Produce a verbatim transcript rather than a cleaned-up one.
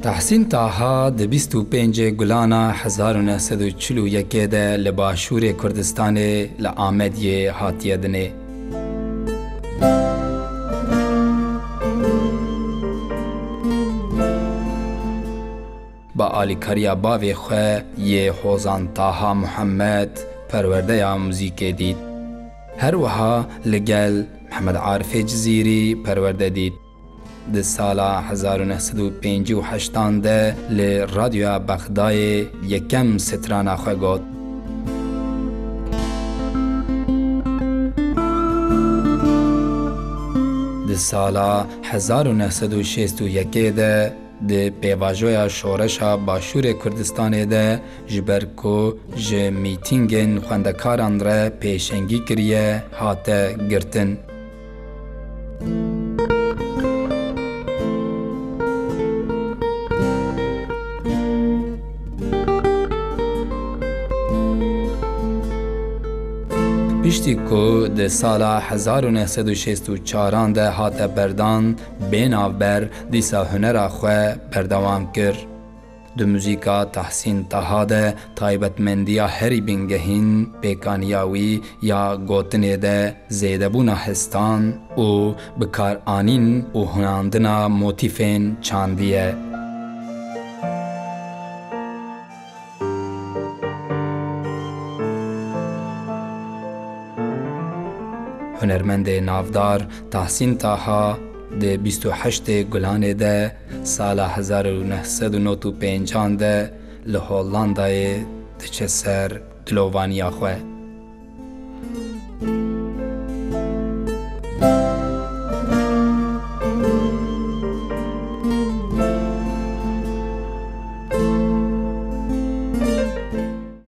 Tahsîn Taha di bîst û pêncê Gulana hezar û neh sed û çil û yekê de li başûrê Kurdistanê li Amediyê hatiye dinê. Bi alîkariya bavê xwe yê Hozan Taha Muhammed perwerdeya muzîkê dît. Her wiha li gel Mihemed Arifê Cizîrî perwerde dît. Di sala hezar û neh sed û pêncî û heştan de li Radyoya Bexdayê yekem strana xwe got. Di sala hezar û neh sed û şêst û yekê de di pêvajoya şoreşa Başûrê Kurdistanê de, ji ber ku ji mîtîngên xwendekaran re pêşengî kiriye, hate girtin. Piştî ku di sala hezar û neh sed û şêst û çaran de hate berdan, bê navber dîsa hunera xwe berdewam kir. Di muzîka Tahsîn Taha de taybetmendiya herî bingehîn pêkaniya wî ya gotinê de zêdebûna hestan û bikaranîn û hunandina motîfên çandî ye. Hunermendê navdar Tahsîn Taha di bîst û heştê Gulanê de sala hezar û neh sed û nod û pêncan de li Hollandayê diçe ser dilovaniya xwe.